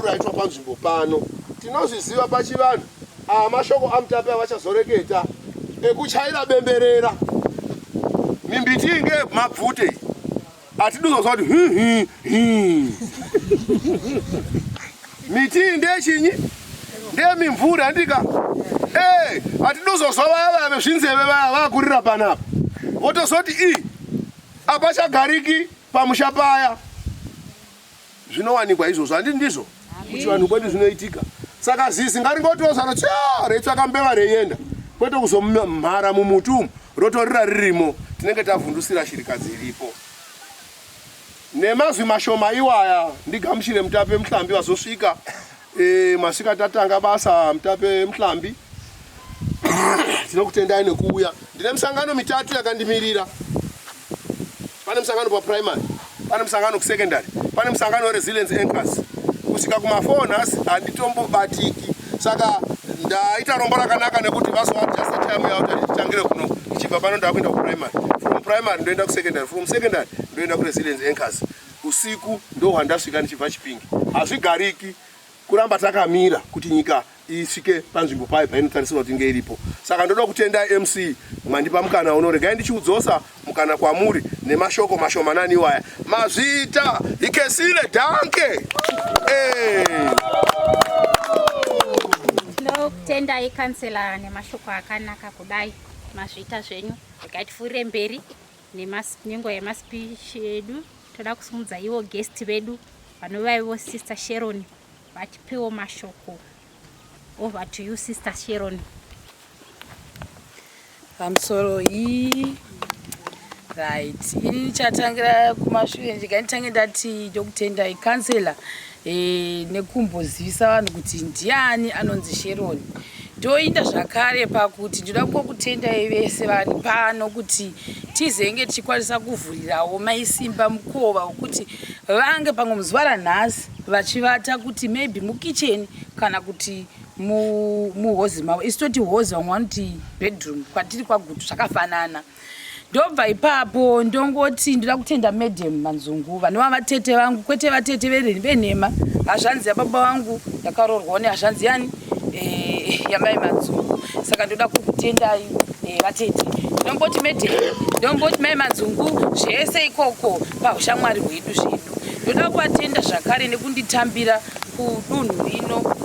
Matauriro aitwa panzvimbo pano tinozviziva pachivanhu. Aya mashoko aMutape avachazoreketa ekuchaira bemberera. Mimbiti iyi ngeyemabvute iyi. Hatidi kuzonzwa kuti hi hi hi. Miti iyi ndeyechinyi? Ndeyemimvuri handika? Eh, hatidi kuzonzwa vaya vaya vezvinzeve vaya vakurira panapa. Votozoti i apachagariki pamusha paya. Zvinowanikwa izvozvo handiti ndizvo? Kuchivanhu kwedu zvinoitika. Saka zizi ngaringotiwo zano cha reitsvaka mbeva reienda kwete kuzomhara mumuti umu rotorira ririmo tinenge tavhundusira shirikadzi iripo. Nemazwi mashoma iwaya ndigamuchire Mutape Muhlambi vazosvika. E, masvika tatanga basa Mutape Muhlambi. Tinokutendai nekuuya. Ndine misangano mitatu yakandimirira. Pane musangano paprimary, pane musangano kusecondary, pane musangano weresilience anchors. Kusvika kuma4 nhasi handitombobatiki. Saka ndaita rombo rakanaka nekuti vazoadjusta time yavo tati titangire kuno. Ndichibva pano ndakuenda kuprimary. From primary ndoenda kusecondary, from secondary ndoenda kuresilience anchors. Usiku ndohwandasvika ndichibva Chipinge. Hazvigariki kuramba takamira kuti nyika isvike panzvimbo payo painotarisirwa kuti inge iripo. Saka ndoda kutenda MC mwandipa mukana uno, regai ndichiudzosa mukana kwamuri nemashoko mashomanani iwaya. Mazviita ikesile danke. Hey. Tinokutendai kansela nemashoko akanaka kudai, mazviita zvenyu. Regai tifurire mberi nenguva yemaspeech edu. Toda kusimudza ivo guest vedu vanova ivo Sister Sharon vatipewo mashoko. Over to you Sister Sharon. Pamusoro iyi right, ini ndichatangira kumashure ndika nditange ndati ndokutendai kansela e, nekumbozivisa vanhu kuti ndiani anonzi Sharon. Ndoinda zvakare pakuti ndoda kungokutendai vese vari pano kuti tizenge tichikwanisa kuvhurirawo mai Simba mukova wekuti vange pamwe muzuva ranhasi vachivata kuti maybe mukicheni kana kuti muhozi mavo. Isu toti hozi, vamwe vanoti bedroom, kwatiri kwaGutu zvakafanana. Ndobva ipapo ndongoti ndoda kutenda Madam Manzungu vanova vatete vangu, kwete vatete venhema, hazvanzi yababa vangu yakaroorwawo nehazvanzi yani yamai Manzungu. Saka ndoda kukutendai vatete. Ndomboti Madam, ndomboti mai Manzungu, zvese ikoko paushamwari hwedu zvedu. Ndoda kuvatenda zvakare nekunditambira kudunhu rino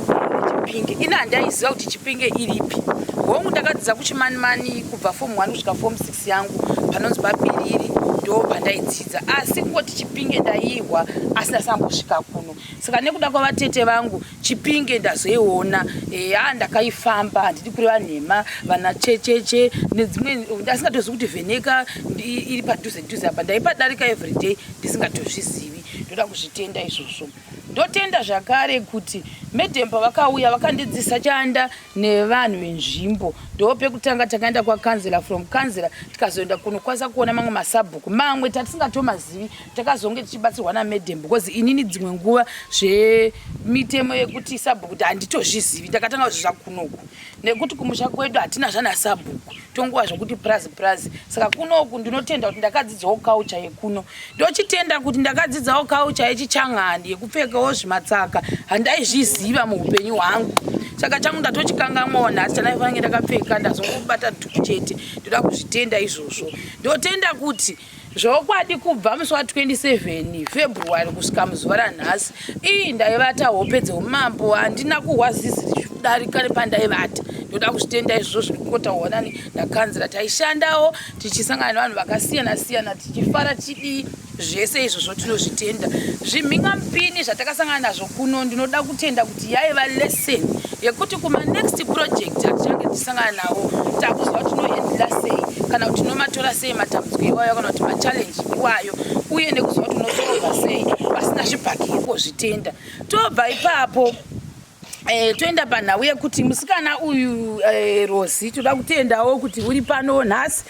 reChipinge. Ini handaiziva kuti Chipinge iripi. Hongu ndakadzidza kuChimanimani kubva form 1 kusvika form 6 yangu panonzi paBiriri ndo pandaidzidza, asi kungoti Chipinge ndaihwa asi ndasambosvika kuno. Saka nekuda kwavatete vangu Chipinge ndazoiona, eya ndakaifamba, handidi kureva nhema, vana checheche nedzimwe ndasingatozivi kuti Vheneka iri padhuze dhuze apa, ndaipadarika everyday ndisingatozvizivi. Ndoda kuzvitenda izvozvo. Ndotenda zvakare kuti madam pavakauya vakandidzidzisa chanda nevanhu venzvimbo. Ndopekutanga takaenda kwakanzela, from kanzela tikazoenda kunokwanisa kuona mamwe masabhuku, mamwe tatisingatomazivi. Takazonge tichibatsirwa namadam because inini dzimwe nguva zvemitemo yekuti sabhuku kuti handitozvizivi, ndakatanga kuzvizva kunoku nekuti kumusha kwedu hatina zvana sabhuku, tonguva zvekuti prazi prazi. Saka kunoku ndinotenda kuti ndakadzidzawo culture yekuno. Ndochitenda kuti ndakadzidzawo culture yechichangani yekupfekawo zvimatsaka, handaizviziva muupenyu hwangu. Saka changu ndatochikangamwawo nhasi chandaifanira ndakapfeka, ndazongobata dhuku chete. Ndoda kuzvitenda izvozvo. Ndotenda kuti zvokwadi kubva musi wa 27 February kusvika muzuva ranhasi ii ndaivata hope dzeumambo, handina kuhwa zizi richidarika nepandaivata. Ndoda kuzvitenda izvozvo zviri kungotaurwa nani nakanzira. Taishandawo tichisangana nevanhu vakasiyana siyana, tichifara tichidii, zvese izvozvo tinozvitenda. Zvimhingamupini zvatakasangana nazvo kuno, ndinoda kutenda kuti yaiva lesson yekuti kuma next project atichange tichisangana nawo takuziva kuti tinohandla sei kana kuti tinomatora sei matambudziko iwayo kana kuti machallenge iwayo, uye nekuziva kuti unosorova sei pasina zvibhakiro. Zvitenda. Tobva ipapo toenda panhau yekuti musikana uyu Rosi, toda kutendawo kuti uri pano nhasi.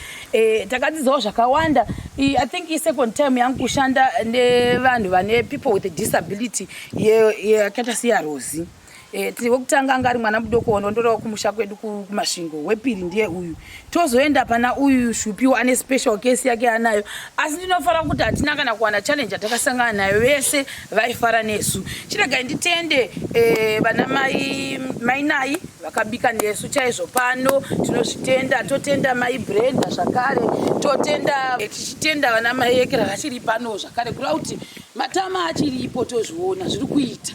Takadzidzawo zvakawanda. I think isecond time yangu kushanda nevanhu vane people with disability yakaita seyaRosi. E, wekutanga anga ari mwana mudoko wandondorawo kumusha kwedu kuMasvingo. Wepiri ndiye uyu. Tozoenda pana uyu Shupiwo, ane special case yake anayo, asi ndinofara kuti hatina kana kuwana challenge yatakasangana nayo, vese vaifara nesu. Chiregai nditende vana mai mainai vakabika nesu chaizvo pano, tinozvitenda. Totenda mai Brenda zvakare, totenda tichitenda vana mai Ekera vachiri pano zvakare, kureva kuti matama achiripo, tozviona zviri kuita.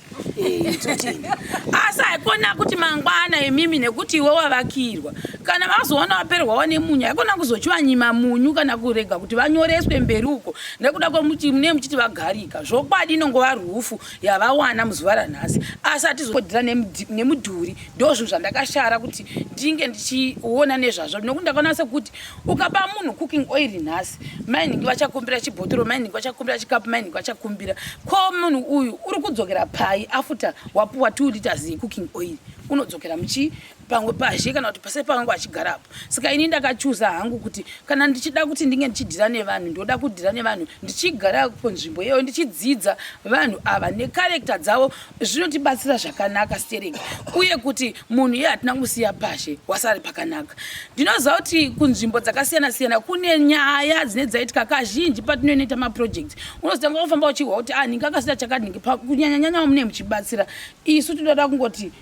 Totenda, asi haikona kuti mangwana imimi, nekuti iwe wavakirwa, kana vazoona vaperwawo nemunyu, haikona kuzochivanyima munyu kana kurega kuti vanyoreswe mberi uko nekuda kwemuti mune muchiti vagarika. Zvokwadi inongova rufu yavawana muzuva ranhasi, asi hatizodhira nemudhuri. Ndo zvinhu zvandakashara kuti ndinge ndichiona nezvazvo, nekuti ndakaona sekuti ukapa munhu cooking oil nhasi, mainhingi vachakumbira chibhotoro, mainhingi vachakumbira chikapu, mainhingi vachakumbira. Ko munhu uyu uri kudzokera pai after wapuwa 2 liters yecooking oil? Unodzokera muchi pamwe pazhe kana kuti pase pamwe achigarapo. Saka ini ndakachuza hangu kuti kana ndichida kuti ndinge ndichidhira nevanhu, ndoda kudhira nevanhu ndichigara kunzvimbo iyoyo, ndichidzidza vanhu ava necharacter dzavo. Zvinotibatsira zvakanaka stereki, uye kuti munhu iye hatina kumusiya pashe, wasari pakanaka. Ndinoziva kuti kunzvimbo dzakasiyana siyana kune nyaya dzine dzaitika. Kazhinji patinonoita maproject, unozotanga kufamba uchihwa kuti ah, ninge akasita chakati, ninge, kunyanyanyanya mune muchibatsira isu. Tinoda kungoti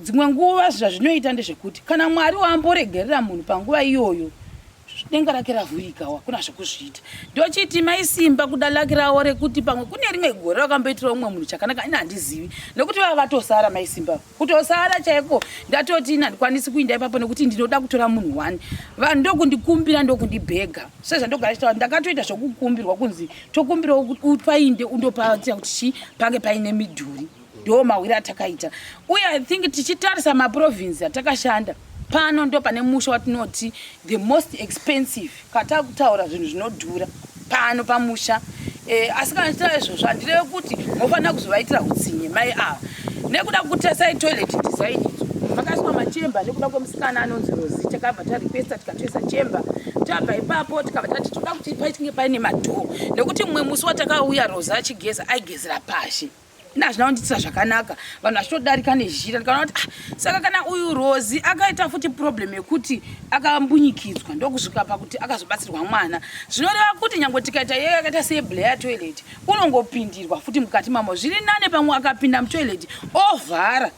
dzimwe nguva zvazvinoita ndezvekuti kana Mwari wamboregerera munhu panguva iyoyo, denga rake ravhurika, hakuna zvekuzviita. Ndochiti maisimba kuda laki ravo rekuti pamwe kune rimwe gore vakamboitira umwe munhu chakanaka. Ini handizivi, nekuti vava vatosara maisimba, kutosara chaiko. Ndatoti ini handikwanisi kuinda ipapo nekuti ndinoda kutora munhu one. Vanhu ndokundikumbira, ndokundibhega sezvandogara chitaura. Ndakatoita zvokukumbirwa kunzi tokumbirawo painde undopatia kuti chi pange paine midhuri. Ndo mawiri atakaita. Uye I think tichitarisa maprovinsi atakashanda pano, ndo pane musha watinoti the most expensive katakutaura zvinhu zvinodhura pano pamusha. Asi kana tichitaura izvozvo, handireve kuti mofanira kuzovaitira utsinye mai ava nekuda kutasai toilet design idzo makaiswa machamber. Nekuda kwemusikana anonzi Rosi, takabva tarequesta, tikatoisa chamber. Tabva ipapo tikabva tati toda kuti paitinge paine madoor, nekuti mumwe musi watakauya Rosi achigeza, aigezera pashi. Ina hazvina kundiitira zvakanaka, vanhu vachitodarika nezhira. Ndikaona kuti ah, saka kana uyu Rosi akaita futi problem yekuti akambunyikidzwa, ndokusvika pakuti akazobatsirwa mwana, zvinoreva kuti nyange tikaita iye yakaita seblair toilet, unongopindirwa futi mukati mamo. Zviri nane pamwe akapinda mutoilet ovhara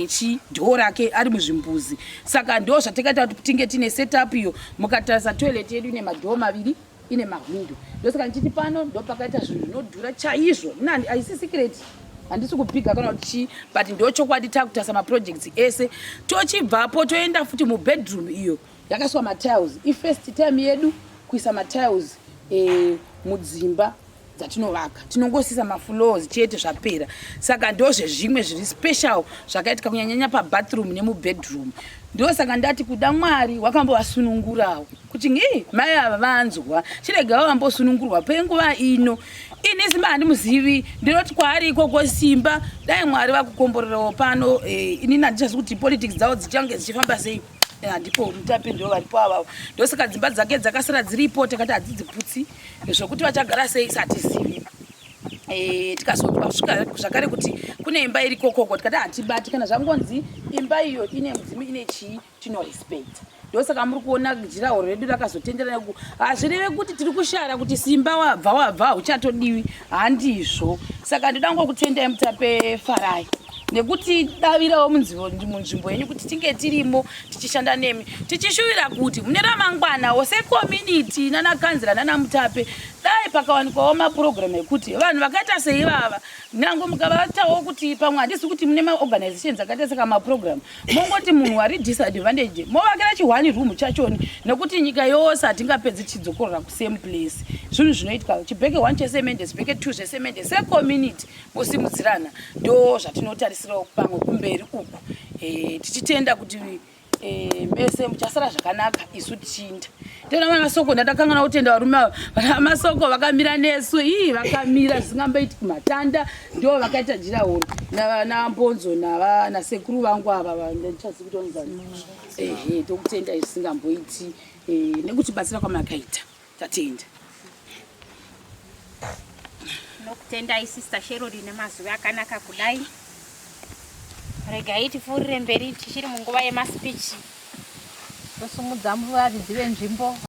chi door rake ari muzvimbuzi. Saka ndo zvatakaita kuti tinge tine setup iyo. Mukatarisa toilet yedu, ine madoor maviri, ine mahwindo. Ndosaka ndichiti pano ndo pakaita zvinhu zvinodhura chaizvo. Nani haisi secret, handisi kubhiga kana kuti chii, but ndo chokwadi. Takutarisa maprojects ese, tochibvapo toenda futi mubedroom iyo yakaiswa matiles. Ifirst time yedu kuisa matiles mudzimba dzatinovaka. Tinongosisa mafloors chete, zvapera. Saka ndozvezvimwe zviri special zvakaitika kunyanyanya pabathroom nemubedroom. Ndosaka ndati kuda Mwari wakambovasunungurawo kuti ngi mai ava vanzwa, chiregawo vambosunungurwa penguva ino. Ini Simba handimuzivi, ndinoti kwaari ikoko, Simba, dai Mwari vakukomborerawo pano. Inini handichazi kuti politics dzavo dzichange dzichifamba sei. Handipo Mutape, ndo varipo avavo. Ndosaka dzimba dzake dzakasara dziripo, takati hadzidziputsi. Zvokuti vachagara sei satizivi. Tikazonzwa zvakare kuti kune imba iri kokoko, tikati hatibati. Kana zvangonzi imba iyo ine mudzimu, ine chii, tinorespect. Ndosaka muri kuona durawall redu rakazotenderana. Hazvireve kuti tiri kushara kuti Simba wabva, wabva, hauchatodiwi, handizvo. Saka ndoda ngokutendai Mutape Farai nekuti davirawo munzvimbo yenyu kuti tinge tirimo tichishanda nemi, tichishuvira kuti mune ramangwanawo secommunity nanakanzira nanaMutape, dai pakawanikwawo mapurogiramu ekuti vanhu vakaita seivava, nyange mukavatawo kuti pamwe, handisi kuti mune maorganizations akaita seka mapurogiramu, mongoti munhu wari disadvantage movakira chi1 room chachoni, nekuti nyika yose hatingapedzi tichidzokorora kusame place. Zvinhu zvinoitika, chibheke 1 chesemende, chibheke 2 zvesemende, secommunity posimudzirana. Ndo zvatinotarisirawo pamwe kumberi uku. Tichitenda kuti mese muchasara zvakanaka isu tichinda. Tena vana Masoko, ndatakanganwa kutenda varume ava. Vana Masoko vakamira nesu, ii, vakamira zvisingamboiti kumatanda, ndo vakaita durawall naMbonzo nasekuru vangu ava, ndichazivi kuti vanonzani. Ehe, tokutenda zvisingamboiti nekutibatsira kwamakaita, tatenda. Nokutendai Sister Sherori nemazuva akanaka kudai. Regai tipfuurire mberi tichiri munguva yemaspeech. Tosumudza varidzi venzvimbo.